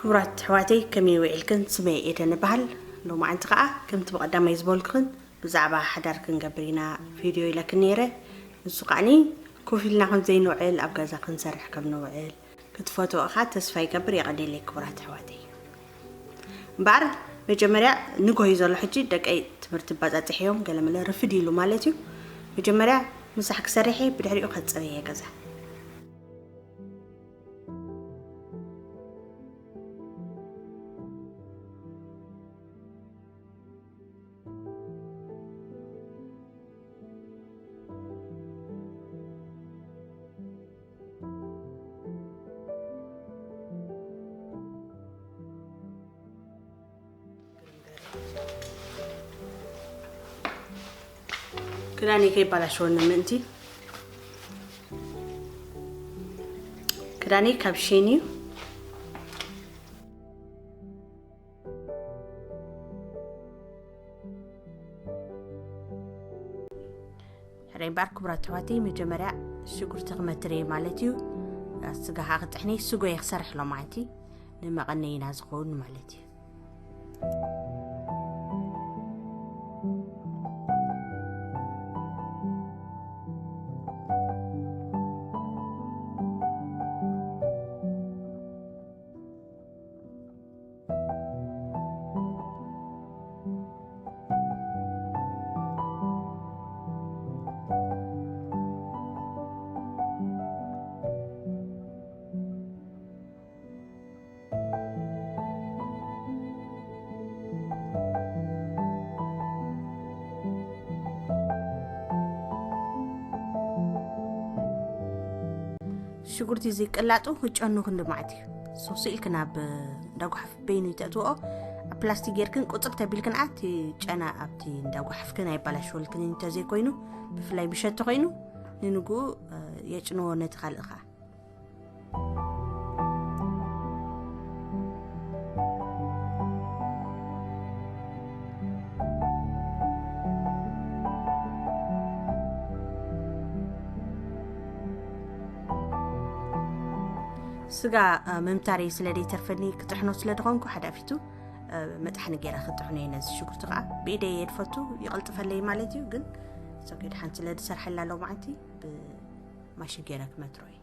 ክቡራት ኣሕዋተይ፣ ከመይ ውዒልክን? ስመይ ኤደን እበሃል። ሎማዓንቲ ከዓ ከምቲ ብቐዳማይ ዝበልኩኽን ብዛዕባ ሓዳር ክንገብር ኢና ቪድዮ ኢለክን ነይረ። ንሱ ከዓኒ ኮፍ ኢልና ከም ዘይንውዕል፣ ኣብ ገዛ ክንሰርሕ ከም ንውዕል ክትፈትዎ እኻ ተስፋ ይገብር። የቐኔለይ ክቡራት ኣሕዋተይ። እምበኣር መጀመርያ ንጎሂ ዘሎ ሕጂ ደቀይ ትምህርቲ ባጻጽሕ እዮም፣ ገለመለ ርፍድ ኢሉ ማለት እዩ። መጀመርያ ምሳሕ ክሰርሕ እየ፣ ብድሕሪኡ ከጸበየ ገዛ። ክዳነይ ከይባላሸወኒ ምእንቲ። ክዳነይ ካብ ሼን እዩ። ሕራይ እምበኣር ክቡራት ኣሕዋተይ፣ መጀመርያ ሽጉርቲ ክመትር እየ ማለት እዩ። ስጋ ከዓ ክጥሕኒ፣ ስጎ እየ ክሰርሕ ሎማዓንቲ፣ ንመቐነይና ዝኸውን ማለት እዩ። ሽጉርቲ ዘይቅላጡ ክጨኑ ክንዲ መዓት እዩ። ሱስ ኢልክ ናብ እንዳጓሓፍ በይኑ ይተእትዎ። ኣብ ፕላስቲክ ጌርክን ቁፅር ተቢልክን ኣቲ ጨና ኣብቲ እንዳጓሓፍክን ኣይባላሽወልክን እንተዘይኮይኑ፣ ብፍላይ ምሸት ኮይኑ ንንግኡ የጭንዎ ነቲ ካልእ ከዓ። ስጋ ምምታረይ ስለ ዘይተርፈኒ ክጥሕኖ ስለ ዝኾንኩ ሓዳፊቱ መጥሓኒ ገይረ ክጥሕኖ እየ። ነዚ ሽጉርቲ ከዓ ብኢደይ እየ ዝፈቱ፣ ይቕልጥፈለይ ማለት እዩ። ግን ሶኬድ ሓንቲ ስለ ዝሰርሐላ ሎማዓንቲ ብማሽን ገይረ ክመትሮ እየ።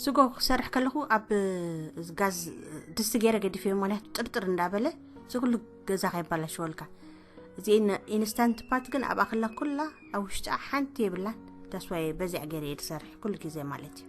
ስጎ ክሰርሕ ከለኹ ኣብ ጋዝ ድስቲ ገይረ ገዲፈዮ፣ ምኽንያቱ ጥርጥር እንዳበለ እዚ ኩሉ ገዛ ከይባላሽወልካ። እዚ ኢንስታንት ፓት ግን ኣብኣ ከላ ኩላ ኣብ ውሽጣ ሓንቲ የብላን። ዳስዋይ በዚኣ ገይረ እየ ዝሰርሕ ኩሉ ግዜ ማለት እዩ።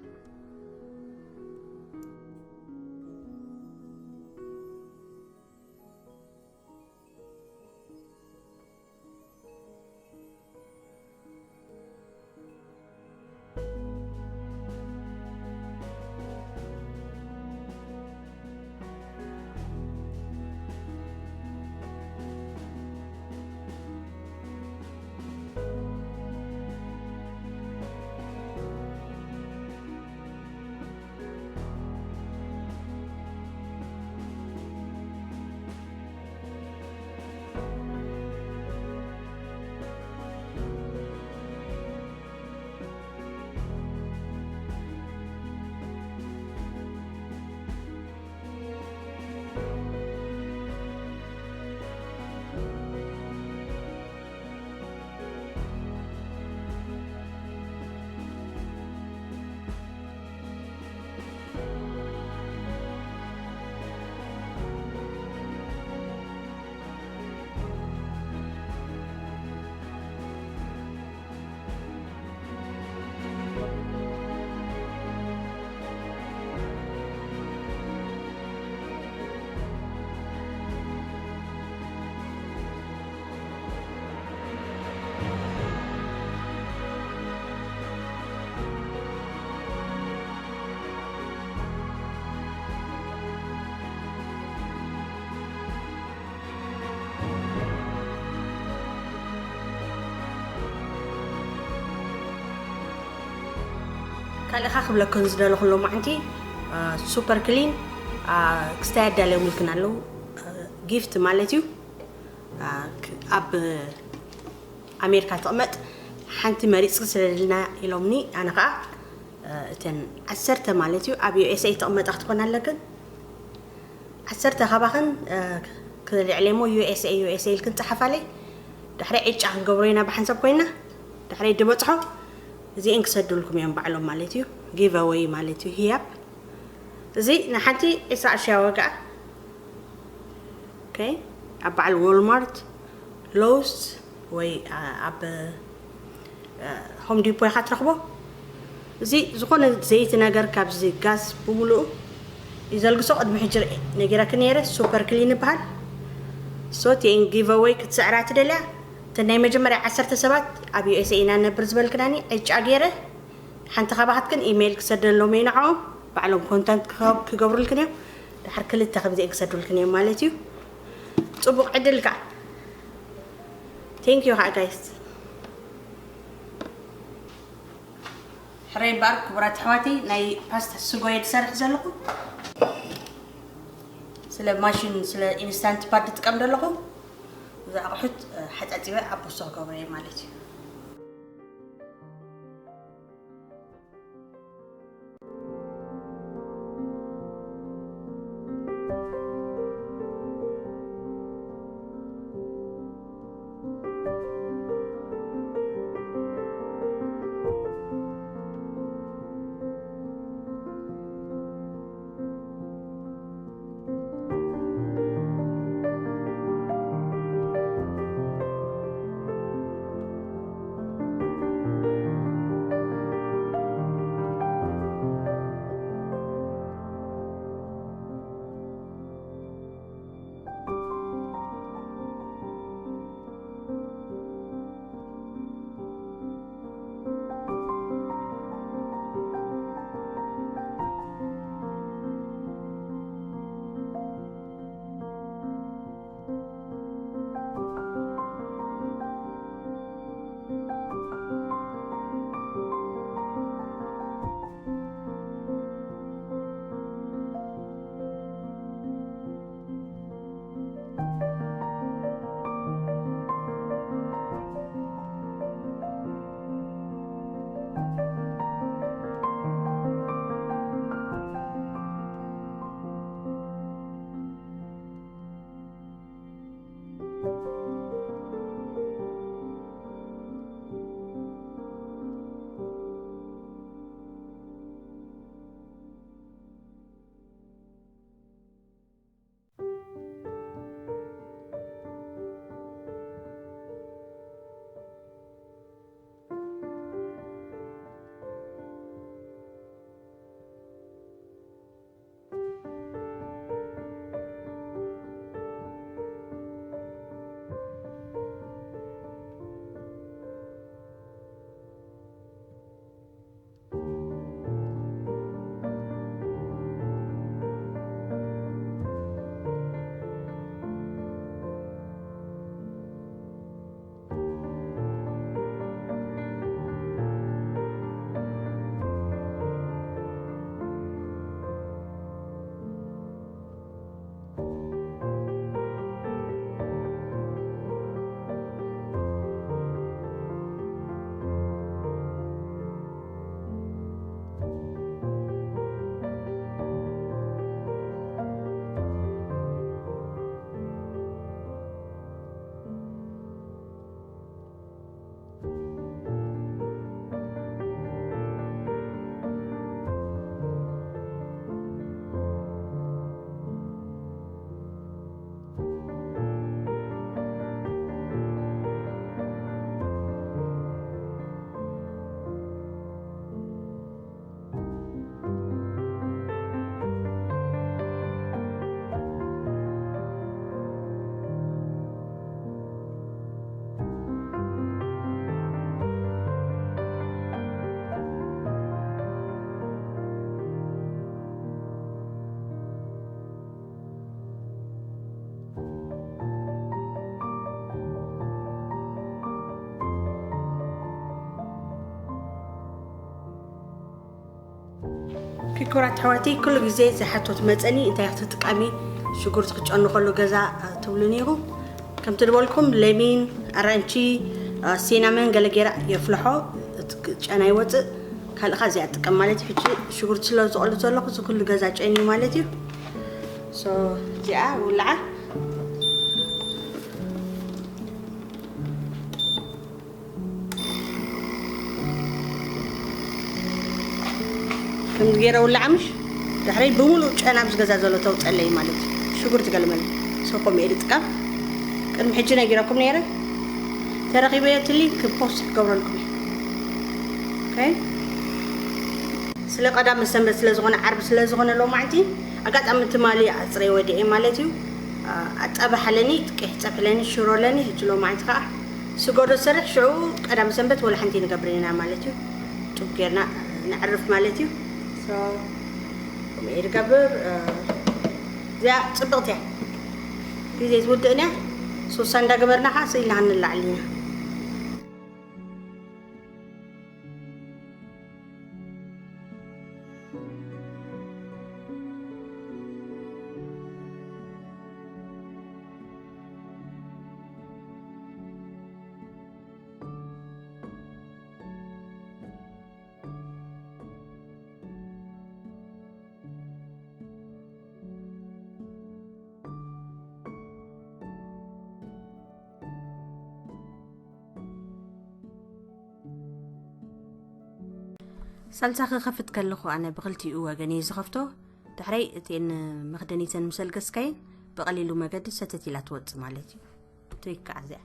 ካልእኻ ክብለክን ዝደለኹ ሎማዓንቲ ሱፐር ክሊን ክስታይ ኣዳልዮምልክን ኣለዉ። ጊፍት ማለት እዩ። ኣብ ኣሜሪካ ትቕመጥ ሓንቲ መሪፅኪ ስለልና ኢሎምኒ። ኣነ ከዓ እተን ዓሰርተ ማለት እዩ ኣብ ዩኤስኤ ትቕመጣ ክትኮን ኣለክን። ዓሰርተ ካባኽን ክልዕሌሞ ዩኤስኤ ዩኤስኤ ኢልክን ፀሓፋለይ። ድሕሪ ዕጫ ክንገብሮ ኢና ብሓንሳብ ኮይና ድሕሪ ድበፅሖ እዚኤን ክሰዱልኩም እዮም ባዕሎም ማለት እዩ። ጊቨወይ ማለት እዩ። ህያብ እዚ ንሓንቲ ዕስራ ቅርሺ ዋጋ። ኦኬ፣ ኣብ በዓል ዎልማርት፣ ሎውስ ወይ ኣብ ሆም ዲፖ ኢኻ ትረኽቦ። እዚ ዝኾነ ዘይቲ ነገር ካብዚ ጋዝ ብምሉኡ ይዘልግሶ። ቅድሚ ሕጂ ነጊረክ ነይረ። ሱፐር ክሊን ይበሃል። ሶ ቲኤን ጊቨወይ ክትስዕራ ትደልያ እተን ናይ መጀመርያ ዓሰርተ ሰባት ኣብ ዩኤስኤ ኢና ነብር ዝበልክናኒ ዕጫ ገይረ ሓንቲ ካባኻትክን ኢሜይል ክሰደሎም እየ ንዕኦም። ባዕሎም ኮንታንት ክገብሩልክን እዮም። ድሓር ክልተ ከምዚአን ክሰዱልክን እዮም ማለት እዩ። ፅቡቅ ዕድል ከዓ። ቴንክ ዩ ከዓ ጋይስ። ሕረይ እምበኣር ክቡራት ኣሕዋተይ፣ ናይ ፓስታ ስጎየ ዝሰርሕ ዘለኹ ስለ ማሽን ስለ ኢንስታንት ፓድ ዝጥቀም ዘለኹ፣ እዚ ኣቑሑት ሓፃፂበ ኣብ ቦሶ ክገብሮ እየ ማለት እዩ። ክቡራት ኣሕዋተይ፣ ኩሉ ግዜ ዝሓቶ ትመጸኒ፣ እንታይ ክትጥቀሚ ሽጉርቲ ክትጨኑ ከሎ ገዛ ትብሉኒ ኢኹም። ከምቲ ዝበልኩም ለሚን፣ ኣራንቺ፣ ሲናመን ገለ ገይራ የፍልሖ፣ እቲ ጨና ይወጽእ። ካልእ ከኣ እዚኣ እጥቀም ማለት እዩ። ሕጂ ሽጉርቲ ስለ ዝቖሉ ዘለኹ እዚ ኩሉ ገዛ ጨንዩ ማለት እዩ። ሶ እዚኣ ውልዓ። ከምዚ ገይረ ውላዓ ምሽ ድሕረይ ብምሉእ ጨና ኣብዚ ገዛ ዘሎ ተውፀለይ ማለት እዩ። ሽጉርቲ ገልመል ሰው ከምኡ እየ ዝጥቀም። ቅድሚ ሕጂ ነጊረኩም ነይረ። ተረኺበዮ እቲ ሊንክ ፖስት ክገብረልኩም እየ። ኦኬ። ስለ ቀዳም ሰንበት ስለ ዝኾነ ዓርቢ ስለ ዝኾነ ሎማዕንቲ ኣጋጣሚ ትማሊ ኣፅረይ ወዲኤ ማለት እዩ። ኣፀብሕ ኣለኒ፣ ቄሕ ፀብሒ ኣለኒ፣ ሽሮ ኣለኒ። ሕጂ ሎማዕንቲ ከዓ ስጎዶ ሰርሕ ሽዑ ቀዳም ሰንበት ወላ ሓንቲ ንገብር ኢና ማለት እዩ። ጡብ ጌርና ነዕርፍ ማለት እዩ። ሶ ከምኡ እየ ዝገብር። እዚኣ ፅብቕቲ እያ፣ ግዜ ትውድእን እያ። ሱሳ እንዳገበርና ከዓ ስኢልና ክንላዕል ኢና። ሳልሳ ክኸፍት ከለኹ ኣነ ብኽልቲኡ ወገን እየ ዝኸፍቶ። ድሕረይ እተን መኽደኒተን ምስ ኣልገስካየን ብቐሊሉ መገዲ ሰተት ኢላ ትወጽእ ማለት እዩ። ትሪክ ከዓ እዚኣ።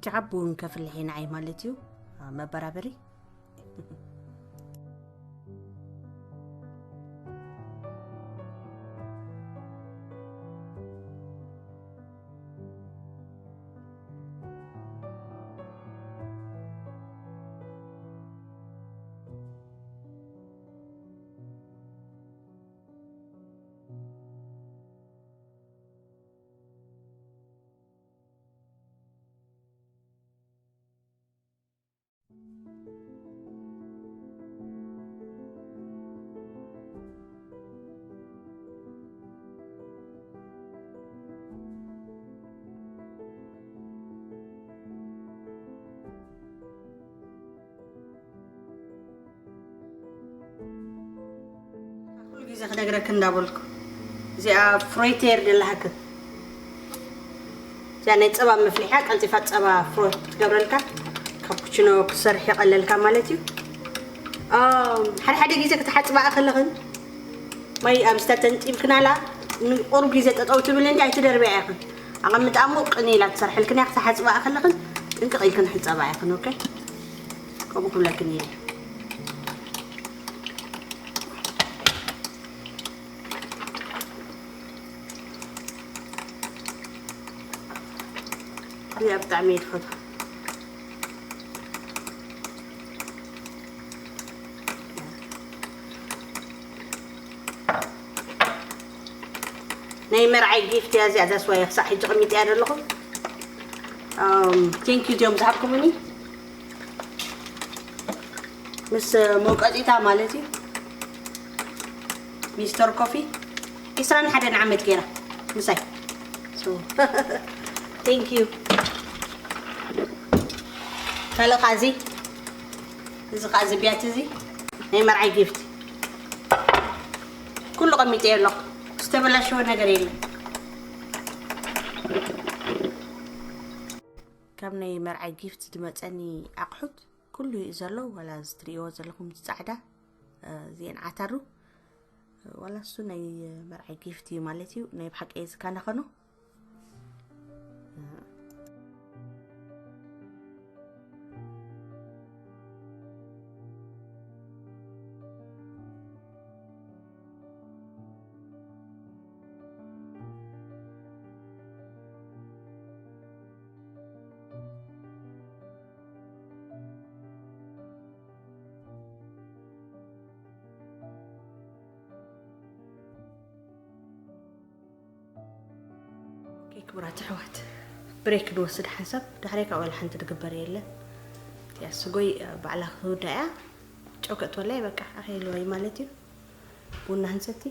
ቻብ እውን ከፍልሕ ንዓይ ማለት እዩ። መበራበሪ። ኩሉ ግዜ ክነግረክ እንዳበልኩ፣ እዚኣ ፍሮይተር ደላሃክን፣ እዚኣ ናይ ጸባ መፍሊሓ፣ ቀልጢፋ ጸባ ፍሮት ክትገብረልካ፣ ካፑቺኖ ክትሰርሕ ይቐለልካ ማለት እዩ። ኣም፣ ሓደ ሓደ ግዜ ክትሓጽባ ከለኽን፣ ማይ ኣብ ዝታ ተንጢብክናላ፣ ንቁሩብ ግዜ ጠጠው ትብል እንዲ ኣይትደርብያ ኢኽን። ኣቐምጣ እሞ ቅን ኢላ ትሰርሐልክን እያ፣ ክትሓጽባ ከለኽን ጥንቅቕ ኢልክን ሕጸባ ኢኽን። ኦኬ፣ ከምኡ ክብለክን እየ። እዚኣ ብጣዕሚ እየ ትፈትዋ። ናይ መርዓይ ጊፍት እያ እዚኣ፣ that's why ክሳዕ ሕጂ ቀሚጠያ ዘለኹ። ቴንክ ዩ እዚኦም ዝሃብኩምኒ። ምስ መውቀጢታ ማለት እዩ። ሚስተር ኮፊ ዒስራን ሓደን ዓመት ገይራ ምሳይ። ቴንክ ዩ። ካልእ ኸዓ እዚ፣ እዚ ኸዓ እዚ ቢያቲ፣ እዚ ናይ መርዓይ ጊፍት። ኩሉ ቀሚጠ ኣለኹ፣ ዝተበላሸወ ነገር የለን። ካብ ናይ መርዓይ ጊፍት ዝመፀኒ ኣቕሑት ኩሉ እዩ ዘሎ። ዋላ እዚ ትርእይዎ ዘለኹም፣ እዚ ፃዕዳ፣ እ፣ እዚአን ዓታሩ፣ ዋላ እሱ ናይ መርዓይ ጊፍት እዩ ማለት እዩ። ናይ ብሓቂ እየ ዝከናኸኖ። ኦኬ፣ ክቡራት ኣሕዋት፣ ብሬክ ንወስድ ሓንሳብ፣ ድሕሪ ካብኡ ሓንቲ ዝግበር የለን። እቲኣ ስጎይ ባዕላ ክትውዳእ እያ። ጨው ከእትወላ እየ፣ በቃ፣ ኣኺልዋ እዩ ማለት እዩ። ቡና ክንሰቲ።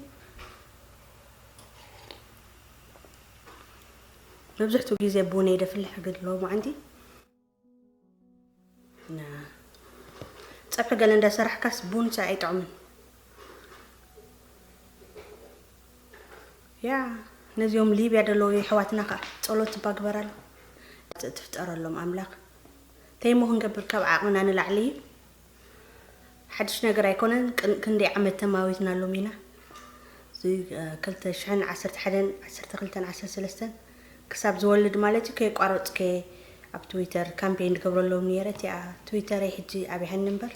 መብዝሕትኡ ግዜ ቡን እየ ደፍልሕ፣ ግን ሎማዓንቲ ና፣ ጸብሒ ገለ እንዳሰራሕካስ ቡን ሻሂ ኣይጥዕምን። ያ፣ ነዚኦም ሊብያ ዘለዉ የሕዋትና ከኣ ጸሎት እባ ግበራሎም። ትፍጠረሎም ኣምላኽ። እንታይ እሞ ክንገብር፣ ካብ ዓቕምና ንላዕሊ እዩ። ሓድሽ ነገር ኣይኮነን። ቅን-፣ ክንደይ ዓመት ተማዊትናሎም ኢና። እዚ፣ እ፣ ክልተ ሽሕን ዓሰርተ ሓደን፣ ዓሰርተ ክልተን፣ ዓሰርተ ሰለስተን ክሳብ ዝወልድ ማለት እዩ፣ ከየቋረጽኩ ኣብ ትዊተር ካምፔን ዝገብረሎም ነይረ። እቲኣ ትዊተረይ ሕጂ ኣብያሃኒ እምበር፣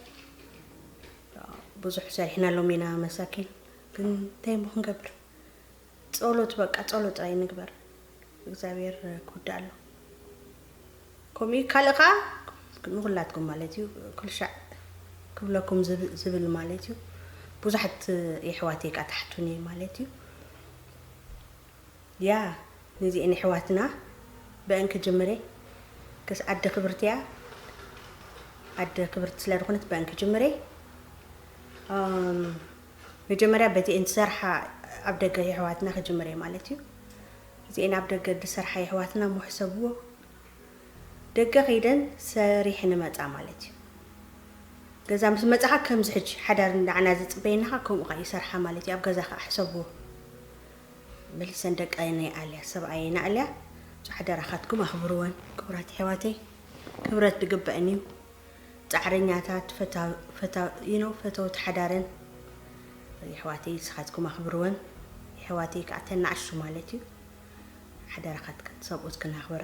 ብዙሕ ሰሪሕናሎም ኢና መሳኪን። ግን እንታይ እሞ ክንገብር? ጸሎት፣ በቃ ጸሎት ጥራይ ንግበር። እግዚኣብሔር ክውዳእ ኣሎ። ከምኡ እዩ። ካልእ ከኣ ንኹላትኩም ማለት እዩ፣ ኩልሻዕ ክብለኩም ዝብ-፣ ዝብል ማለት እዩ። ብዙሓት የሕዋተይ ከኣ ትሓቱኒ ማለት እዩ። ያ፣ ነዚአን የሕዋትና ብአን ክጅምር እየ። ክስ ኣደ ክብርቲ እያ። ኣደ ክብርቲ ስለ ዝኾነት ብአን ክጅምር እየ። ኣም፣ መጀመርያ በቲአን ዝሰርሓ ኣብ ደገ የሕዋትና ክጅምር እየ ማለት እዩ። እዚአን ኣብ ደገ ዝሰርሓ የሕዋትና እሞ ሕሰብዎ። ደገ ከይደን ሰሪሐን ይመጻ ማለት እዩ። ገዛ ምስ መጻኻ ከምዚ ሕጂ ሓዳር ንዓና ዝጽበየና ከኣ ከምኡ ከኣ ይሰርሓ ማለት እዩ። ኣብ ገዛ ከኣ ሕሰብዎ። መሊሰን ደቀን ኣይኣልያ፣ ሰብኣየን ኣይኣልያ። እሱ ሓደራኻትኩም ኣኽብርወን ክቡራት ኣሕዋተይ። ክብረት ዝግበአን እዩ። ጻዕረኛታት፣ ፈታ-፣ ፈታ-፣ you know፣ ፈተውቲ ሓዳረን። የሕዋተይ ንስኻትኩም ኣኽብርወን። የሕዋተይ ከኣ ተናእሹ ማለት እዩ። ሓደራኻትክን ሰብኡትክን ኣኽብራ።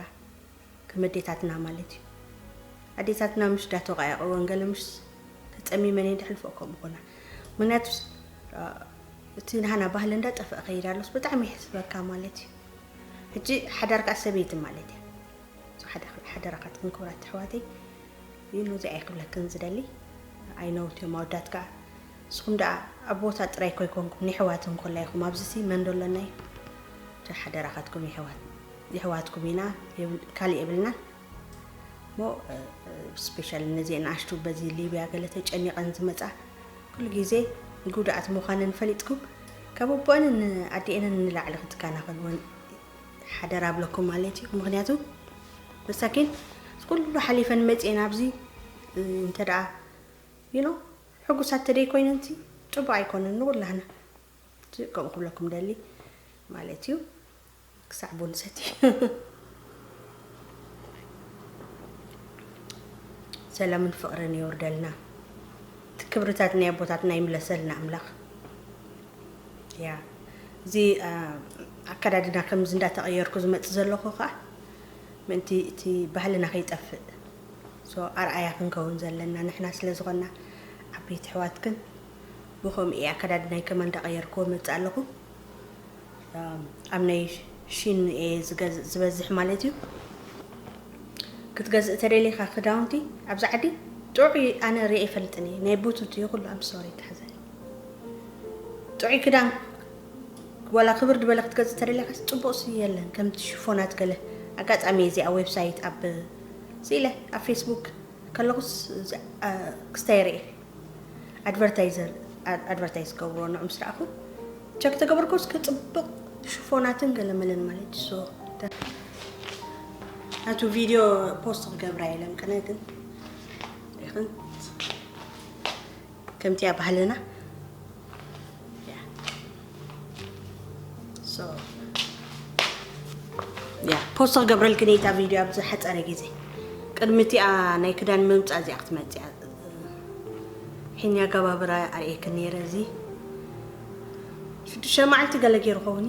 ከም ኣዴታትና ማለት እዩ። ኣዴታትና ምሽ ዳተቋያቐወን ገለ ምሽ ተጸሚመን እየን ድሕልፎ ከምኡ ኮና። ምክንያቱ እቲ ናህና ባህሊ እንዳጠፍአ ከይድ ኣሎስ ብጣዕሚ ይሕስበካ ማለት እዩ። ሕጂ ሓዳርካ ሰበይቲ ማለት እያ። ሓዳራኻትክን ክብራት ኣሕዋተይ፣ ይኖ እዚኣ ይክብለክን ዝደሊ ኣይነውት እዮም ኣወዳት ከዓ። ንስኹም ደኣ ኣብ ቦታ ጥራይ ኮይኮንኩም ንሕዋት እንኮላ ኢኹም ኣብዚሲ መን ዶ ኣለና እዩ? ሓደራኻትኩም ይሕዋትኩም ኢና፣ ካልእ የብልናን። እሞ ስፔሻል ነዚ ንኣሽቱ በዚ ሊብያ ገለ ተጨኒቐን ዝመፃ ኩሉ ግዜ ጉዳኣት ምዃነን ፈሊጥኩም ካብ ኣቦአንን ኣዲአንን ንላዕሊ ክትከናኸንወን ሓደራ ኣብለኩም ማለት እዩ። ምክንያቱ መሳኪን ኩሉ ሓሊፈን መፅኤን ኣብዚ እንተ ደኣ ይኖ ሕጉሳት ተደይ ኮይነን ፅቡቅ ኣይኮነን ንኩላህና። ከምኡ ክብለኩም ደሊ ማለት እዩ። ክሳዕ ቡን ሰቲ ሰላምን ፍቕርን የውርደልና። ክብርታት ናይ ኣቦታትና ይምለሰልና ኣምላኽ። ያ እዚ ኣከዳድና ከምዚ እንዳተቐየርኩ ዝመጽእ ዘለኹ ከዓ ምእንቲ እቲ ባህልና ከይጠፍእ ሶ ኣርኣያ ክንከውን ዘለና ንሕና ስለ ዝኾንና ዓበይቲ ኣሕዋትክን ብኸምኡ እየ ኣከዳድናይ ከማን እንዳቐየርክዎ መጽእ ኣለኹ። ኣብ ናይ ሺን እየ ዝገዝእ ዝበዝሕ ማለት እዩ። ክትገዝእ ተደሊኻ ክዳውንቲ ኣብዚ ዓዲ ጥዑይ ኣነ ርኤ ይፈልጥን እየ ናይ ቡቱት ይኹሉ ኣም ሶሪ ተሓዘ ጥዑይ ክዳን ዋላ ክብር ድበለ ክትገዝእ ተደሊኻ ፅቡቅ ሲ የለን ከምቲ ሽፎናት ገለ ኣጋጣሚ እዚኣ ዌብሳይት ኣብ ስኢለ ኣብ ፌስቡክ ከለኹስ ክስታይ ርኤ ኣድቨርታይዘር ኣድቨርታይዝ ገብሮ ንዑ ምስ ረኣኹ ቸክ ተገበርኩስ ክፅብቕ ሽፎናትን ገለመለን ማለት ሶ ናቱ ቪድዮ ፖስት ክገብራ የለን ቅነ ግን ይኽን ከምቲ እያ ባህልና ፖስት ክገብረልክን እታ ቪድዮ ኣብዚ ሓፀረ ግዜ ቅድሚ እቲኣ ናይ ክዳን ምምፃእ እዚኣ ክትመፅእ እያ ሒኛ ኣገባብራ ኣርእየክን ነይረ እዚ ሽዱሽተ መዓልቲ ገለ ገይሩ ኸውን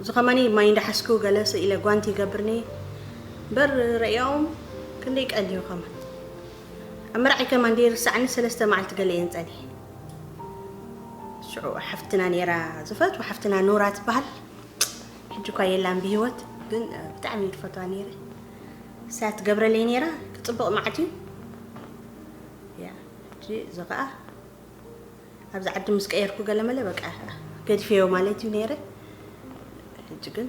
እዚ ከማኒ ማይ እንዳሓስኩ ገለ ስኢለ ጓንቲ ይገብር ነየ በር ረእያኦም ክንደይ ቀልዩ ከማን ኣብ መርዓይ ከማን ደይርሳዕኒ ሰለስተ መዓልቲ ገለ እየን ፀኒሐ ሽዑ ሓፍትና ነይራ ዝፈትዋ ሓፍትና ኑራ ትበሃል ሕጂ እኳ የላን ብሂወት ግን ብጣዕሚ እዩ ዝፈትዋ ነይረ እሳ ትገብረለይ ነይራ ክፅብቕ መዓት እዩ እዚ ከዓ ኣብዚ ዓዲ ምስ ቀየርኩ ገለመለ በቃ ገዲፈዮ ማለት እዩ ነይረ ሕጂ ግን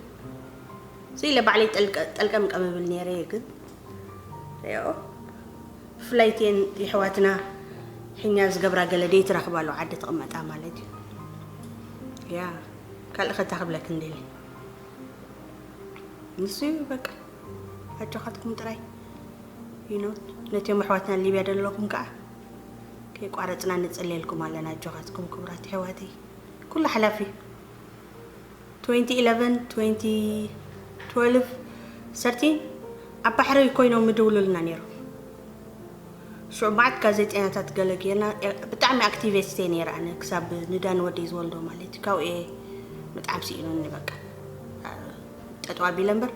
ስኢለ ባዕለይ ጠልቀም ቀመብል ነይረ ግን ሪኦ ብፍላይ እተን የሕዋትና ሕኛ ዝገብራ ገለ ደይ ትረኽባሉ ዓዲ ትቕመጣ ማለት እዩ ያ ካልእ ከታ ክብለክ እንደሊ ንሱ እዩ በቃ ኣጆኻትኩም ጥራይ ይኖት ነቲኦም ኣሕዋትና ሊብያ ደለኹም ከዓ ከይቋረፅና ንፅለየልኩም ኣለና ኣጆኻትኩም ክቡራት ኣሕዋተይ ኩሉ ሓላፊ twenty eleven twenty twelve thirteen ኣብ ባሕሪ ኮይኖም ምድውሉልና ነይሮም ሽዑ መዓት ጋዜጠኛታት ገለ ጌርና ብጣዕሚ ኣክቲቪስት እየ ነይረ ኣነ ክሳብ ንዳን ወደይ ዝወልዶ ማለት እዩ ካብኡ እየ ብጣዕሚ ስኢኑኒ በቃ ጠጠው ኣቢለ እምበር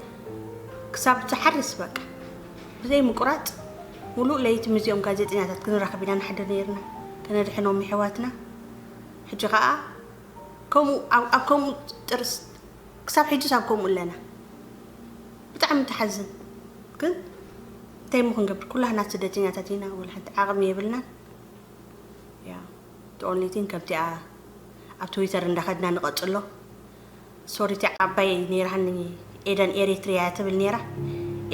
ክሳብ ዝሓርስ በቃ ብዘይ ምቁራፅ ሙሉእ ለይቲ ምስዚኦም ጋዜጠኛታት ክንራኸብ ኢና ንሓድር ነይርና ከነድሕኖም የሕዋትና ሕጂ ከዓ ከምኡ ኣብ ከምኡ ጥርስ ክሳብ ሕጅስ ኣብ ከምኡ ኣለና ብጣዕሚ ትሓዝን ግን እንታይ ሞ ክንገብር ኩላህና ስደተኛታት ኢና ወላ ሓንቲ ዓቕሚ የብልናን ያ ኦንሊቲን ከምቲኣ ኣብ ትዊተር እንዳኸድና ንቐፅሎ ሶሪቲ ዓባይ ነይራኒ ኤደን ኤሪትሪያ ትብል ነይራ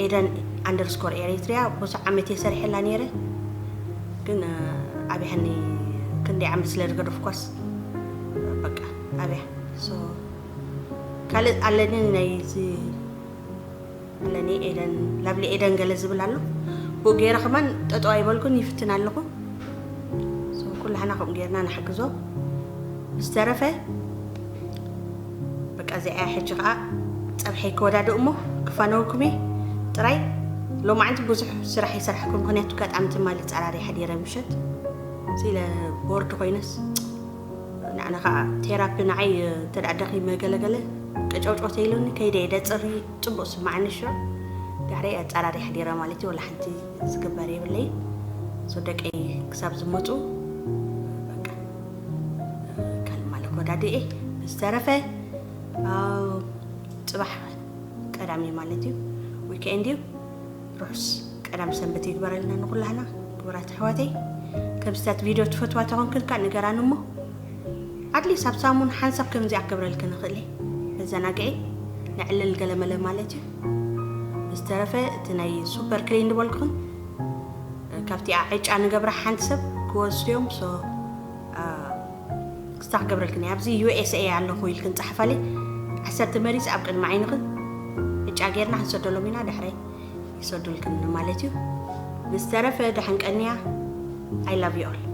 ኤደን ኣንደርስኮር ኤሪትሪያ ብዙሕ ዓመት የሰርሐላ ነይረ ግን ኣብያኒ ክንደይ ዓመት ስለ ዝገደፍኳስ በቃ ኣብያ ካልእ ኣለኒ ናይ ኣለኒ ኤደን ላብሊ ኤደን ገለ ዝብል ኣሎ ብኡ ገይረ ከማን ጠጠው ኣይበልኩን ይፍትን ኣለኹ ኩላህና ከምኡ ገይርና ንሓግዞ ዝተረፈ በቃ እዚኣ ሕጂ ከዓ ፀብሐይ ክወዳድእ እሞ ክፋነውኩም እየ ጥራይ ሎማዓንቲ ብዙሕ ስራሕ ይሰርሐኩም ምክንያቱ ኣጋጣሚ ትማሊ ፀራሪ ሓዲረ ምሸት ስኢለ ቦርድ ኮይነስ ንዓነ ከዓ ቴራፒ ንዓይ እንተ ደኣ ደኺመ ገለገለ ቀጨውጨው ተይሉኒ ከይደ እየ ደፅሪ ፅቡቅ ስማዓኒ ሽዑ ዳሕረይ ኣጻራሪ ሓዲረ ማለት እዩ። ወላ ሓንቲ ዝግበር የብለይ። ሶ ደቀይ ክሳብ ዝመፁ በቃ ካልእ ማለት ወዳድኤ። ዝተረፈ ኣው፣ ፅባሕ ቀዳሚ ማለት እዩ፣ ዊክኤንድ እዩ። ርሑስ ቀዳም ሰንበት ይግበረልና ንኩላህና ክቡራት ኣሕዋተይ። ከምስታት ቪድዮ ትፈትዋ ተኾንክን ከዓ ንገራን እሞ ኣትሊስት ኣብ ሳሙን ሓንሳብ ከምዚ ኣክብረልክን ንኽእል መዘናግዒ ንዕልል ገለመለ ማለት እዩ። ብዝተረፈ እቲ ናይ ሱፐር ክሊን ዝበልኩኽን ካብቲ ዕጫ ንገብራ ሓንቲ ሰብ ክወስድዮም ሶ ክስታ ክገብረልክን እየ። ኣብዚ ዩ ኤስ ኤ ኣለኹ ኢልክን ጸሓፋለይ። ዓሰርተ መሪጽ ኣብ ቅድሚ ዓይንኽን ዕጫ ጌርና ክንሰደሎም ኢና። ድሕረይ ይሰዱልክን ማለት እዩ። ብዝተረፈ ደሓን ቀንያ። I love you all።